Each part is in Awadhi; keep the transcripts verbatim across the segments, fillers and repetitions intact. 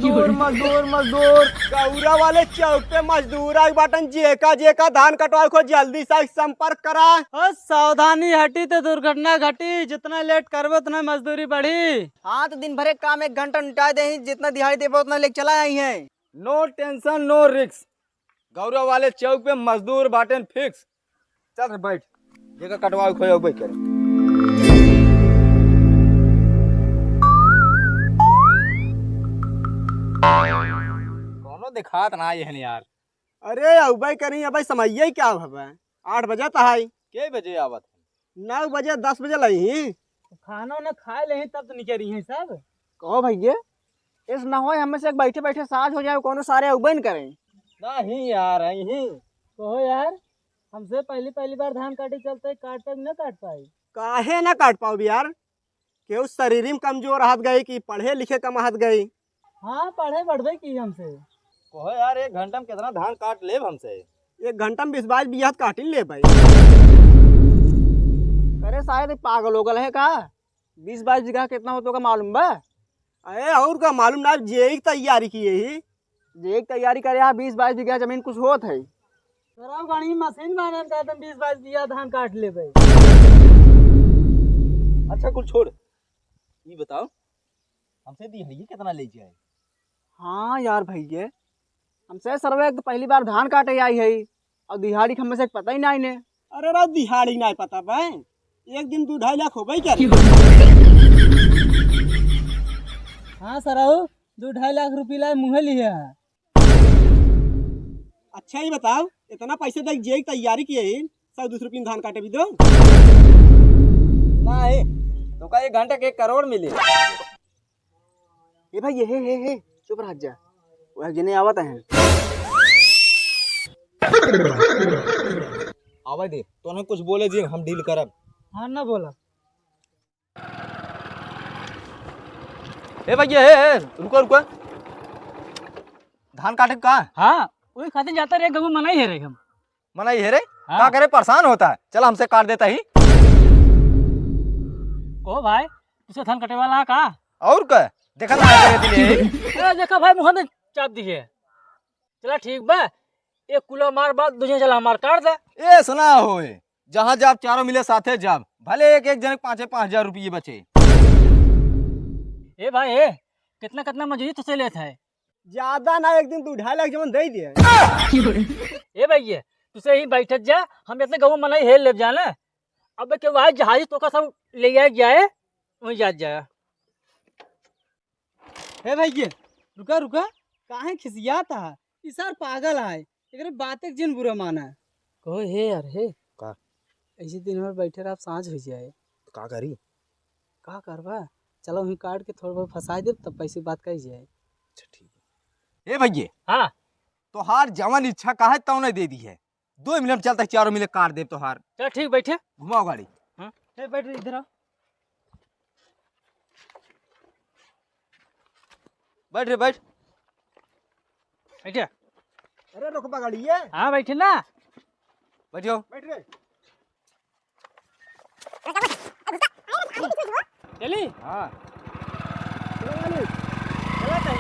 मजदूर, मजदूर, मजदूर। गौरा वाले चौक पे मजदूर आइ बाटन, जेका जेका धान कटवाए को जल्दी से संपर्क करा। ओ, सावधानी हटी तो दुर्घटना घटी, जितना लेट करबे उतना मजदूरी बढ़ी। हाँ, तो दिन भर एक काम एक घंटा निपटाए देही, जितना दिहाड़ी देबे उतना लेके चला आई है। No tension, no risk। गौरा वाले चौक पे मजदूर बाटेन fix। चल रे बैठ, जेका कटवाए खोए उबे करे। कौनो देखात ना ये हन यार। अरे उबे करी, अबे समइया ही का भवा? आठ बजे त है। के बजे आवत है? नौ बजे, दस बजे लही। खाना उना खाए लेही तब तो निकली हैं सब। कहो भइया, इस ना होए हमें से एक बैठे बैठे साँझ हो जाए, कौनो सारे उबे न करें। नहीं यार, यहीं। कहो यार, हमसे पहली पहली बार धान काटे चलते, काट तक न काट पाई। काहे ना काट पाओ यार? केहू शरीर में कमजोर रहत गई कि पढ़े लिखे कम रहत गई? हाँ, पढ़े बढ़बे की हमसे। कहो यार, एक घंटा में कितना धान काट लेब हमसे? एक घंटा में बीस बाईस बीघा काट ही ले भाई। अरे शायद ये पागल हो गल है का? बीस बाईस बीघा कितना होत होगा मालूम बा? अरे और का मालूम ना, जेई की तैयारी किए ही। जेई की तैयारी करे यहाँ बीस बाईस बीघा जमीन कुछ होत है? सरऊ गणी मशीन मानन का तुम बीस बाईस बीघा धान काट ले भाई। अच्छा कुल छोड़, ये बताओ हमसे दिहाड़ी कितना ले जाए? हाँ यार भइया, हमसे सरवा एक तो पहली बार धान काटे आई है और दिहाड़ी के हमसे पता ही नहीं ने। अरे राव दिहाड़ी नहीं पता बे, एक दिन दो ढाई लाख होबे करे। हाँ सरऊ, दो ढाई लाख रुपये लाए मुँहे लिए है। अच्छा ही बताओ, इतना पैसे दे जेई की तैयारी किए ही, सौ दो सौ रुपये में धान काटे भी दो। नहीं, तो का एक घंटा के एक करोड़ मिले। ए भाई, ये हे, हे, हे, चुप रह जा। वह जने आवत है। आवे दे, तोने कुछ बोले जी, हम डील करब। हाँ, ना बोला। ए भइया, ए, ए, रुको, रुको। धान काटे का? हाँ, वही खातिर जाता रहे, गऊ मनाई है रहे हम। मना ये रे, हाँ। का करे परेशान होता है, चल हमसे काट देता ही। कहो भाई, तुसे धान कटे वाला है का? और का? देखा ना करे दिले। ए, देखा भाई, मुँह में चाप दी है। चला ठीक बा, एक कुला मार बाद दूसरे चला हमार काट दे। ए सुना होए, जहाँ जाब चारों मिले साथे जाब, भले एक एक जने पाँचे पाँच हजार रुपये बचे। ए भाई, ए, कितना कितना मजूरी तुसे लेत है? ज्यादा ना, एक दिन दो ढाई लाख जवन दे दिए। ए भइया, तुसे ही बैठत जा, हम इतने गऊ मनई हेल लेब जाना। अब के वही जहाज तोका सब ले जाए जाए, वहीं जात जाए। हे भइया, रुका रुका, काहे खिसियात है? ई सार पागल है, एकरे बात एक जिन बुरा माना। कहो हे यार हे। का? ऐसे दिन भर बैठे रह, अब साँझ हो जाए। तो का करी? का करबा? चलो वहीं काट के थोड़ा बहुत फंसा देब, तब पैसे बात कही जाए। अच्छा ठीक है। ए भइये, हाँ। तोहार जवन इच्छा का है तौने दे दी है। दो मिनट चलता चारों मिले काट देब तोहार। चल ठीक, बैठे। घुमाओ गाड़ी। हाँ। ए, बैठ रे, इधर आ। बैठ रे, बैठ। बैठे। अरे रुक बा गाड़ी ये। हाँ बैठे ना। बैठो। बैठ रे। चली? हाँ। चलो मालिक। चला ताई।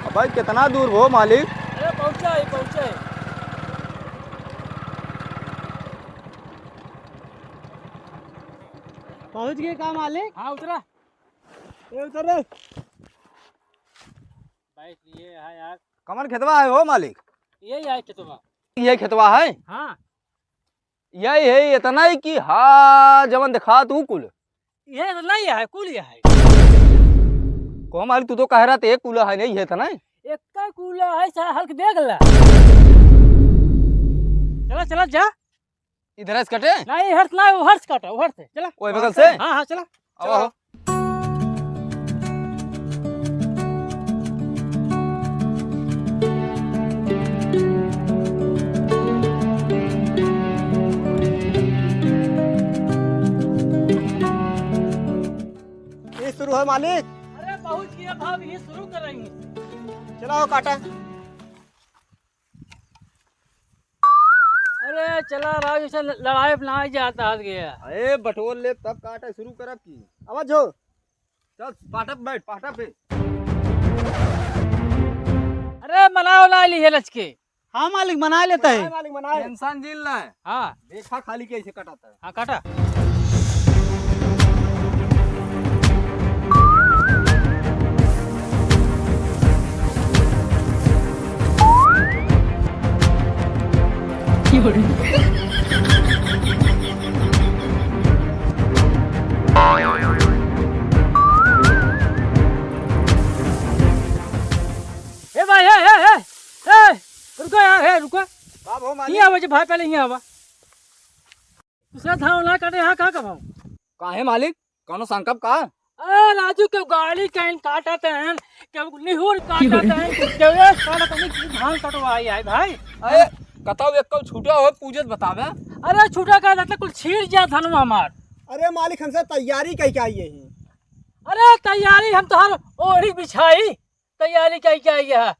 अब भाई कितना दूर हो मालिक? अरे पहुँचा है, पहुँचा है। पहुँच गए का मालिक? हाँ उतरा। ए उतर रे। बैठ लिए है यार। कमन खेतवा है हो मालिक? यही है खेतवा। ये खेतवा है? हाँ। यही है, इतना ही कि हाँ, जवन दिखा तू कुल। ये इतना ही है, कुल ये है। को मालिक, तू तो कह रहा था एक कुल है, नहीं है इतना ही। एक का कुल है, सा हल्क देख ला। चला, चला, जा। इधर से कटे? नहीं, हर्ष ना, वो हर्ष काटा, वो हर्ष है। चला। ओए बगल से? हाँ, हाँ, चला। आओ, चलो। आओ। ये शुरू है मालिक। अरे पहुंच गया भाभी, ये शुरू कर रही है। चलाओ काटा। अरे चला राजू, इसे लड़ाई अपना ही जाता हाथ गया। अरे बटोर ले, तब काटे शुरू करब की। आवाज हो। चल, पाटा पे बैठ, पाटा पे। अरे मनाओ ला ली है लचके। हाँ मालिक, मना लेता है। मनाए मालिक, मनाए। टेंशन जिन ना। हाँ। देखा खाली कैसे कटाता है। हाँ, काटा। ए भाई, ए, ए, ए, ए, रुको यार, ए, रुको। का भो मालिक? हियाँ आवा जी भाई, पहले हियाँ आवा। दूसरा धान ना काटे, यहाँ कहाँ का भाव? काहे मालिक? कौनो संकल्प का? अरे राजू, केहू गाड़ी कहीं काटत हैं, केहू निहुर काटत हैं, केहू ये काटत हैं, कि धान कटवाई आए भाई। अरे, कतौ एक कौ छूटा हो, पूजत बतावे। अरे, छूटा का मतलब कुल छीड़ जा धनवा हमार। अरे मालिक, हमसे तैयारी कई के आई यही। अरे, तैयारी हम तोहर ओढ़ी बिछाई, तैयारी कई के आई है।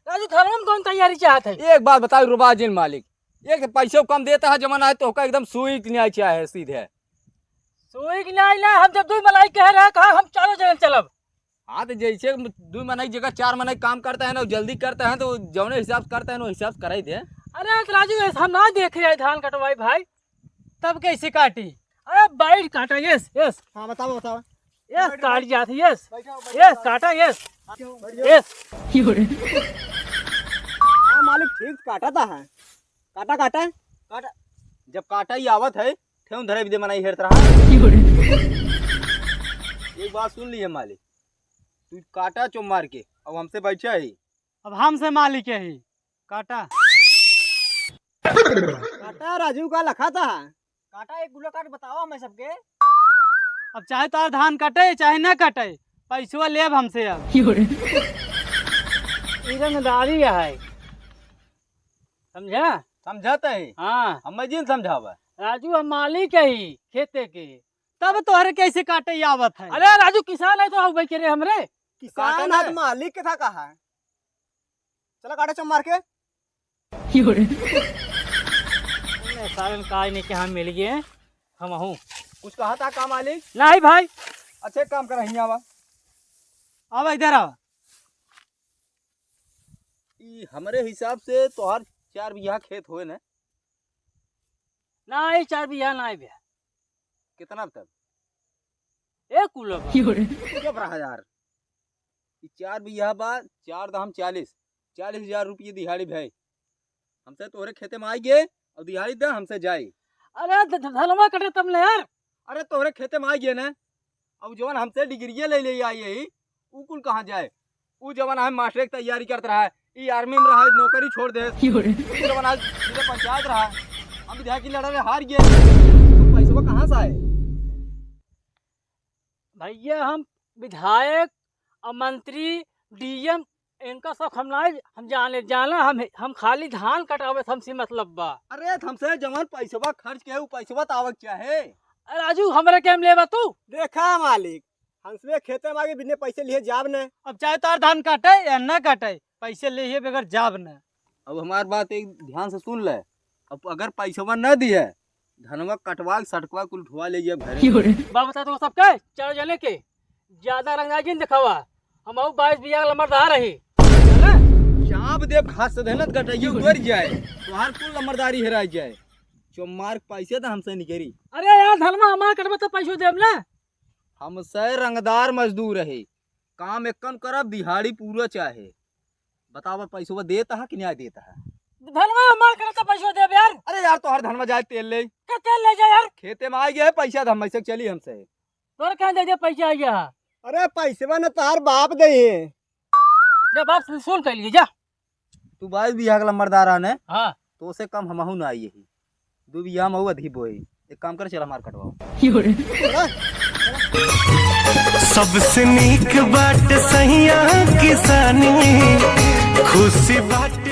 राजू, धनवा में कौन तैयारी चाहत है? एक बात बताओ रुबा जिन मालिक, एक तो पैसे कम देता है जमाना है, तो का एकदम सुई के न्याय चाहे सीधे। सुई के न्याय ना, हम जब दो मलाई कह रहे हैं, कहा हम चारों जने चलब। हाँ, तो जैसे दो मनई जगह चार मनई काम करता है ना, जल्दी करता है, तो जौने हिसाब से करता है ना, वो हिसाब से कराई दे। अरे तो राजू, ऐसा हम ना देख रहे हैं धान कटवाई भाई। तब कैसे काटी? अरे बैठ काटा, यस, यस। हाँ, बताओ, बताओ। यस, बैठो, काट बैठो। जात है, यस। बैठो, बैठो, यस, बैठो। काटा, यस। बैठो, बैठो। यस। हाँ, मालिक ठीक काटा था, है। काटा, काटा। काटा। जब काटा ही आवत है, ठेहुन धरे भी दे मनाई हेरत रहा। एक बात सुन लिए मालिक, तू काटा चुप मार के, अब हमसे बैठा ही। अब हमसे मालिक यही। काटा। काटा राजू का लखा था। काटा एक गुलो काट बताओ हमें सबके। अब चाहे तार धान कटे, चाहे ना कटे, पैसवा लेब हमसे अब। ई रंगदारी है। समझा? समझाते हैं। हाँ। हमें जिन समझावा। राजू, हम मालिक ही खेते के। तब तोहरे कैसे काटे आवत है? अरे राजू, किसान है तो आओ भाई के रे हमरे। किसान काटे ना। आज मालिक के था कहा है? चला काटे चम मार के। सालन का नहीं के हम मिल गए, हम हूँ। कुछ कहा था का मालिक? नहीं भाई। अच्छे काम कर, हियाँ आवा। आवा इधर आवा। ई हमरे हिसाब से तोहार चार बीघा खेत होए न? ना, ई चार बीघा ना भैया। कितना तब? एक कुल बा। चुप रहा यार। ई चार बीघा बा, चार दहम चालीस, चालीस हजार रुपये दिहाड़ी भाई। हमसे तोहरे खेते में आई गए और दिहाड़ी दे हमसे जाई। अरे ध-, ध-, धनवा कटे तब न यार। अरे तोहरे खेते में आई गए न, अब जवन हमसे डिग्रिये ले ले आई यही, ऊ कुल कहाँ जाए? ऊ जवन हम मास्टर की तैयारी करत रहा, ई आर्मी में रहा, नौकरी छोड़ दे। ऊ जवन आज जिला पंचायत रहा, हम विधायक की लड़ाई में हार गए, तो पैसवा कहाँ से आए? भैया हम विधायक और मंत्री, डीएम, इनका सब हम ना, हम जाने, जाना, हम, हम खाली धान कटावे से हमसे मतलब बा। अरे, त हमसे जवन पैसवा खर्च के, उ पैसवा त आवक चाहे। अरे राजू, हमरे के हम लेबा तू? देखा मालिक, हमसे खेते में आगे बिना पैसे लिए जाब न। अब चाहे तार धान काटे या न काटे, पैसे लिए बगैर जाब न। अब हमार बात एक ध्यान से सुन ले, अब अगर पैसवा न दिए, धनवा कटवा के सटकवा कुल उठवा ले जाब घरे। बा बता तो सबके, चार जने के, ज्यादा रंगदारी जिन दिखावा। हम आऊ बाईस बिया के लंबरदार रही। चाप देब घास से देनत गटैया उतर जाए। तोहार कुल लंबरदारी हेराई जाए। चोमार पैसे त हमसे निकरी। अरे यार धनमा, हमार कटबे त पैसो देब ना। हमसे रंगदार मजदूर रहे। काम एक्कन करब, दिहाड़ी पूरा चाहे। बतावा पैसवा देत हा कि नाहीं देत हा? धनमा, हमार कटबे त पैसो देब यार। अरे यार तोहार धनमा जाए तेल ले। का तेल ले जा यार? खेते में आ गए पैसा, धनमा से चली हमसे। तोर कहाँ दे दे पैसा आ गया? अरे पैसवा न तोहार बाप दे है। जा बाप से सुन कर लिए जा। तू बाईस बिया के लंबरदार आने। हाँ। तो से कम हमहू ना आई यही। दो बिया में अधिक बोए। एक काम कर, चल हमार कटवाओ। सबसे नीक बाट सहिया किसानी, खुशी बाट